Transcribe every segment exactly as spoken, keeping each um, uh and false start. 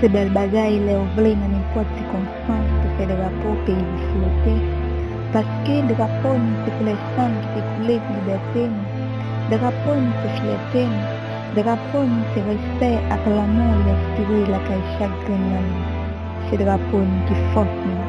Se bèl bagay lè w vle nan nenpòt sikonstans pou fè drapo peyi w flote. Paske drapo nou se koulè san ki te koule pou libète nou. Drapo nou se fyète nou. Drapo nou se respè ak lanmou li enspire lakay chak grenn nan nou. Se drapo nou ki fòs nou.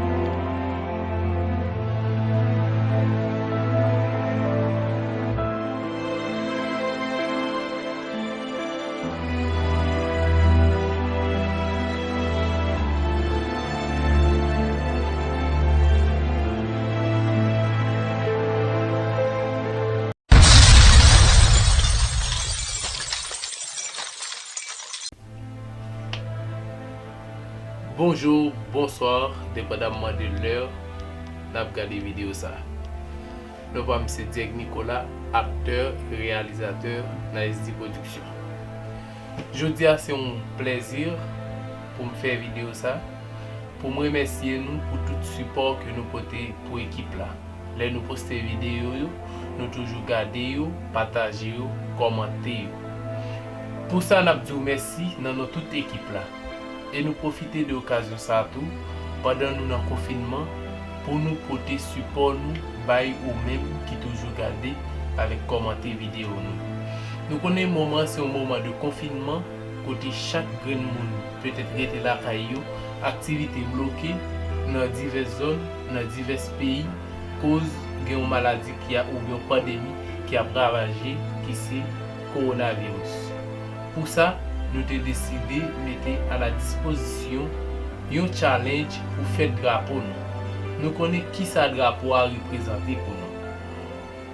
Bonjou, bonswa, depandamman de lè n ap gade videyo sa. Non pa m se Dieg Nicolas, aktè, reyalizatè nan S D Production. Jodi a se yon plèzi pou m fè videyo sa, pou m remèsye nou pou tout sipò ke nou pote pou ekip la. Lè nou poste videyo yo, nou toujou gade yo, pataje yo, kòmante yo. Pou sa, n ap di w mèsi nan non tout ekip la. E nou pwofite de okazyon sa a tou, pandan nou nan konfinman, pou nou pote sipò nou bay ou menm ki toujou gade avèk kòmante videyo nou. Nou konnen moman an se yon moman de konfinman, kote chak grenn moun petèt rete lakay yo, aktivite bloke nan divès zòn, nan divès peyi, koz gen yon maladi ki a, oubyen yon pandemi ki ap ravaje, ki se kowonaviris. Pou sa, nou te deside mete a la dispozisyon yon challenge pou fèt drapo nou. Nou konnen kisa drapo a reprezante pou nou.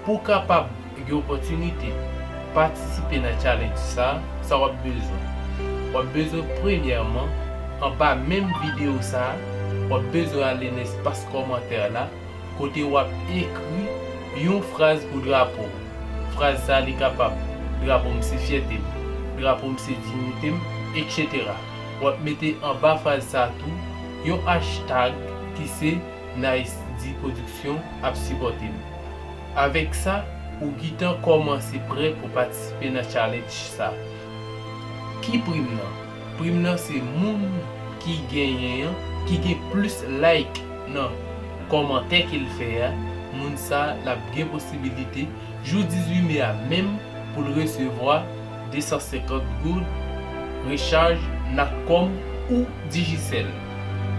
Pou w kapab gen opòtinite patisipe nan challenge sa, sa w ap bezwen? W ap bezwen premyèman, anba menm videyo sa, w ap bezwen ale nan espas kòmantè la, kote w ap ekri yon fraz pou drapo w. Fraz sa li kapab: drapo m se fyète m, drapo m se diyite m, etsetera. W ap mete anba fraz sa tou yon hashtag ki se Nice D Production ap sipòte m. Avèk sa, ou gentan kòmanse prè pou patisipe nan challenge sa. Ki prim nan? Prim nan se moun ki genyen an, ki gen plis like nan kòmantè ke l fè a, moun sa l ap gen posibilite jou dizuit me a menm pou l resevwa de san senkant goud rechaj Natcom ou Digicel.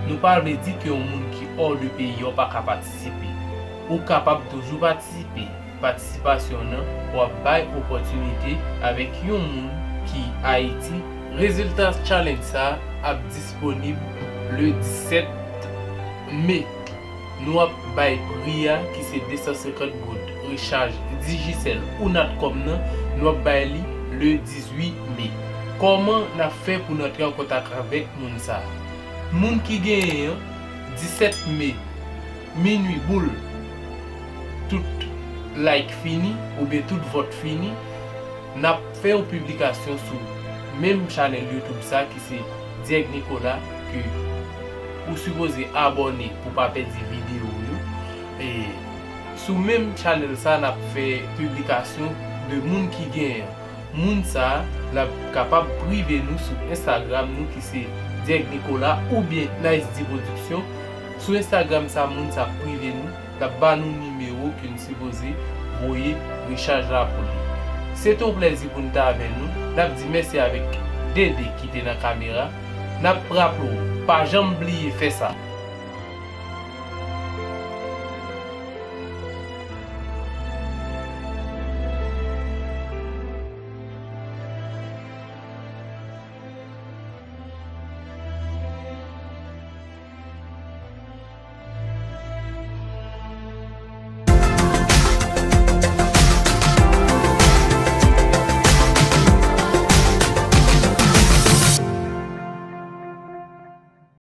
Nou pa vle di ke yon moun ki hors de peyi an pa ka patisipe. Ou kapab toujou patisipe. Patisipasyon w nan, w ap bay opòtinite avèk yon moun ki Ayiti. Rezilta challenge sa ap disponib le disèt me. Nou ap bay pri a ki se de san senkant goud rechaj Digicel ou Natcom nan, nou ap bay li le dizuit me. Kòman n ap fè pou n antre an kontak avèk moun sa a? Moun ki genyen an, disèt me, minui boul, tout like fini oubyen tout vòt fini, n ap fè yon piblikasyon sou menm chanèl YouTube sa ki se Dieg Nicolas, ke ou sipoze abòne pou pa pèdi videyo yo. E sou menm chanèl sa, n ap fè piblikasyon de moun ki genyen an. Moun sa a, l ap kapab prive nou sou Instagram nou ki se Dieg Nicolas oubyen Nice D Production. Sou Instagram sa, moun sa ap prive nou, l ap ba nou nimewo ke n sipoze voye rechaj la pou li. Se te yon plèzi pou n te avè nou. N ap di mèsi avèk Dede ki te nan kamera. N ap raple w, pa janm bliye fè sa.